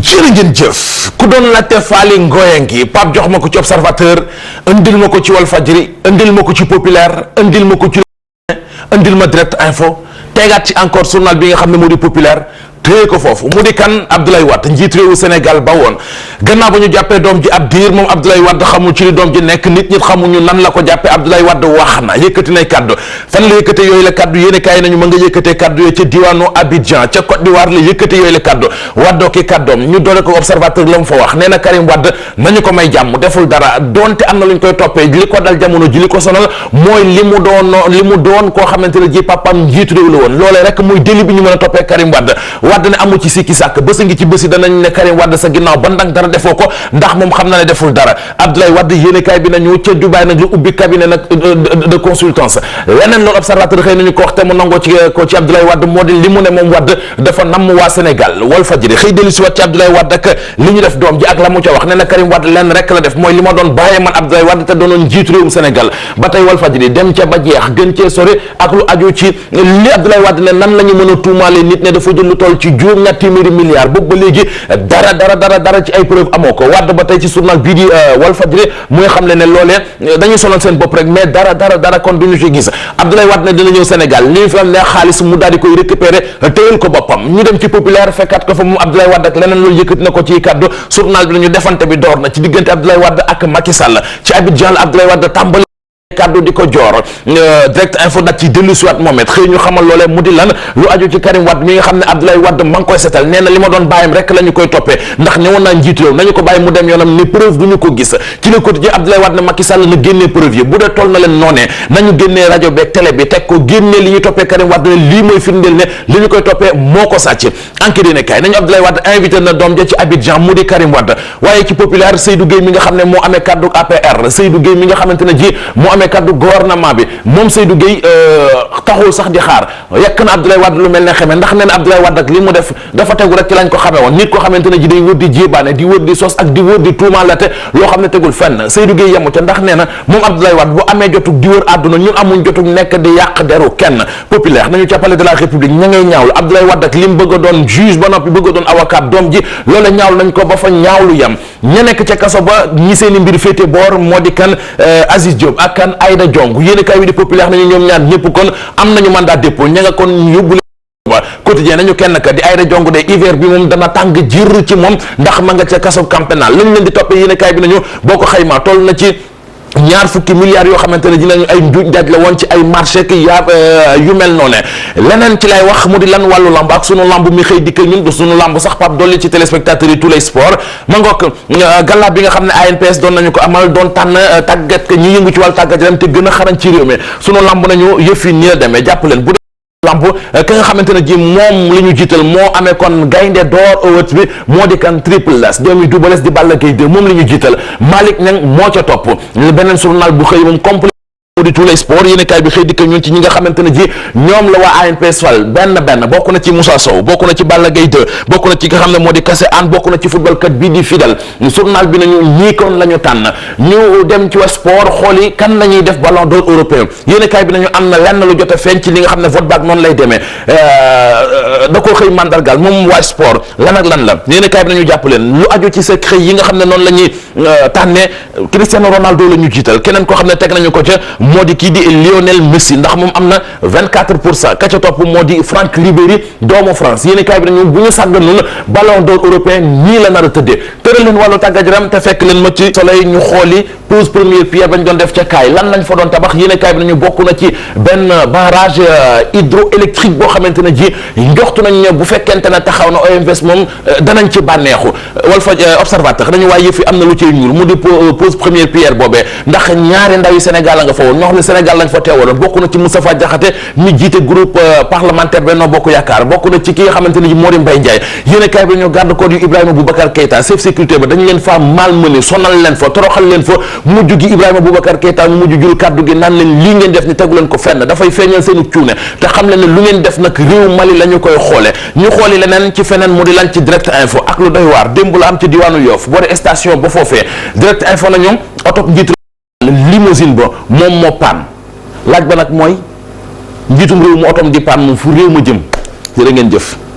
jërë ngeen jëf ku doon laajte Faly Ngoye ngi Pape jox ma ko ci observateur indil ma ko ci Walfadjri indil ma ko ci populaire indil ma ko ci indil ma direct info tegaat ci encore journal bi nga xam ne moo di populaire téye ko foofu mu di kan Abdoulaye Wade njiit réewu Sénégal ba woon gannaaw ba ñu jàppee doom ji ab diir moom Abdoulaye Wade xamul ci li doom ji nekk nit ñi xamuñu nan la ko jàppee Abdoulaye Wade wax na yëkkati nay kaddu fan la yëkkate yooyu la kaddu yéen kaay nañu ma nga yëkkatee kaddu yooyu ca diwaanu Abidjan ca Côte d'Ivoire la yëkkate yooyu la kaddu waddoo ki kaddoom ñu doole ko observateur la mu fa wax nee na Karim Wade nañu ko may jàmm deful dara donte am na lu ñu koy toppee li ko dal jamono ji li ko sonal mooy li mu doon koo xamante ne ji papam njiitu réew la woon loolee rek muy délit bi ñu mën a toppee Karim Wade ne amu ci sikki sàkk bés ngi ci bési danañ ne Karim Wade sa ginnaaw ba ndang dara defoo ko ndax moom xam na ne deful dara Abdoulaye Wade yéenekaay bi nañu ca Dubaï nag lu ubbi cabinet nag de consultance leneen loolu observateur xëy nañu ko wax te mu nangoo ci Abdoulaye Wade moo di li mu ne moom Wade dafa namm waa Sénégal Walfadjri xëy dellu si wat ci Abdoulaye Wade ak li ñu def doom ji ak la mu ca wax nee na Karim Wade lenn rek la def mooy li ma doon bàyyee man Abdoulaye Wade te doonoon jiitu réewum Sénégal ba tey Walfadjri dem ca ba jeex gën cee sori ak lu aju ci li Abdoulaye Wade ne nan la ñu mën a tuumaale nit ne dafa jël lu toll ci juróom-ñaar téeméeri milliards boobu ba léegi dara ci ay preuve amoo ko Wade ba tey ci journal bii di Walfadjri muy xam le ne loolee dañuy sonal seen bopp rek mais dara kon duñu ci gis Abdoulaye Wade ne dina ñëw Sénégal li ñu fi am ne xaalis mu daal di koy récupérer téyel ko boppam ñu dem ci populaire fekkaat ko fa moom Abdoulaye Wade ak leneen loolu yëkkati na ko ci kaddu journal bi nañu defante bi door na ci diggante Abdoulaye Wade ak Macky Sall ci Abidjan la Abdoulaye Wade tàmbali kaddu di ko joor direct info nag ci dellu siwaat moom it xëy ñu xamal loolee mu di lan lu aju ci Karim Wade mi nga xam ne Abdoulaye Wade ma ngi koy setal nee na li ma doon bàyyam rek la ñu koy toppee ndax ñëwoon naa njiitu réew nañu ko bàyyi mu dem yoonam ne preuve du ñu ko gis ci le quotidien Abdoulaye Wade ne Macky Sall na génnee preuve yi bu dee toll na leen noonee nañu génnee rajo beeg télé bi teg ko génnee li ñu toppee Karim Wade ne lii mooy firndeel ne li ñu koy toppee moo ko sàcc enquête ne kay nañu Abdoulaye Wade invité na doom ja ci Abidjan mu di Karim Wade waaye ci populaire Seydou Gueye mi nga xam ne moo amee kaddu APR Seydou Gueye mi nga xamante ne ji moo amee kaddu gouvernement bi moom Seydou Gueye taxul sax di xaar yekk na Abdoulaye Wade lu mel ne xeme ndax nee na Abdoulaye Wade ak li mu def dafa tegu rek ci lañ ko xamee woon nit ko xamante ne ji day wër di jébaane di wër di sos ak di wër di tuumaalate loo xam ne tegul fenn Seydou Gueye yemu ca ndax nee na moom Abdoulaye Wade bu amee jotug di wër àdduna ñun amuñ jotug nekk di yàq deru kenn populaire nañu ca palais de la République ña ngay ñaawlu Abdoulaye Wade ak li mu bëgg a doon juge ba noppi bëgg a doon avocat doom ji loola ñaawlu nañ ko ba fa ñaawlu yam ña nekk ca kaso ba ñi seeni mbir féete boor moo di kan Aziz Diop ak kan Aïda Diong yéen kay wi di populaire nañu ñoom ñaar ñëpp kon am nañu mandat dépôt ña nga kon yóbbu quotidien nañu kenn ka di Aïda Diong de hiver bi moom dana tàng jër ci moom ndax ma nga ca kaso camp pénal lañu leen di toppee yéen kay bi nañu boo ko xaymaa toll na ci ñaar fukki milliards yoo xamante ne dinañu ay njuuj njaaj la woon ci ay marché ki yu mel noonu leneen ci lay wax mu di lan wàllu lamb ak sunu lamb mi xëy dikk ñun du sunu lamb sax Pape dolli ci téléspectateurs yi tous les sports ma ngoog gala bi nga xam ne ANPS doon nañu ko amal doon tànn tàggat ñi yëngu ci wàllu tàggat yaram te gën a xarañ ci réew mi sunu lamb nañu yëf yi nii la demee jàpp leen bu lamb ka nga xamante ne ji moom li ñu jiital moo amee kon gaynde d'or award bi moo di kan Triple S doomi Double Less di Balla Gaye 2 moom li ñu jiital Malick Niang moo ca topp beneen journal bu xëy moom complet di tous les sports yéen kaay bi xëy dikk ñun ci ñi nga xamante ne ji ñoom la waa ANPS fal benn bokk na ci Moussa Sow bokk na ci Balla Gaye 2 bokk na ci nga xam ne moo di Kassé Anne bokk na ci football kat bii di Fidèle journal bi nañu ñii kon la ñu tànn ñu dem ci wa sport xool yi kan la ñuy def ballon d'or européen yéen kaay bi nañu am na lenn lu jot a feeñ ci li nga xam ne vote baak noonu lay demee da koo xëy mandargal moom waa sport lan ak lan la yéen kaay bi nañu jàpp leen lu aju ci sa xëy yi nga xam ne noonu la ñuy tànnee Cristiano Ronaldo la ñu jiital keneen koo xam ne teg nañu ko ca moo di kii di Lionel Messi ndax moom am na 24% ka ca topp moo di Franck Ribéry doomu France yéen kaay bi nañu bu ñu sàgganul ballon d'or européen nii la nar a tëddee tëral leen wàllu tàggat yaram te fekk leen ma ci soleil ñu xooli pose première pierre bañ doon def ca kaay lan lañ fa doon tabax yéen kaay bi nañu bokk na ci benn barrage hydroélectrique boo xamante ne ji njoxtu nañ ne bu fekkente ne taxaw na OMVS moom danañ ci bànneexu observateur dañu waaye yëf yi am na lu cay ñuul mu di pose première pierre boobee ndax ñaari ndaw yi Sénégal la nga fa woon ñoo xam ne Sénégal lañ fa teewaloon bokk na ci Moustapha Diakhaté mi jiite groupe parlementaire Benno Bokk Yaakaar bokk na ci ki nga xamante ne ji moo di Mbaye Ndiaye yéen kaay bi ñu garde corps yu Ibrahima Boubacar Keïta chef sécurité ba dañu leen fa malmené sonal leen fa toroxal leen fa mujj gi Ibrahima Boubacar Keïta mu mujj jul kaddu gi naan leen lii ngeen def ni tegu leen ko fenn dafay feeñal seenu cuune te xam leen ne lu ngeen def nag réew Mali la ñu koy xoole ñu xooli leneen ci feneen mu di lan ci direct info ak lu doy waar démb la am ci diwaanu Yoff boo de station ba foofee direct info na ñoom oto njiitu limousine ba moom moo paan laaj ba nag mooy njiitum réew mu otom di paan moom fu réew ma jëm jërë ngeen jëf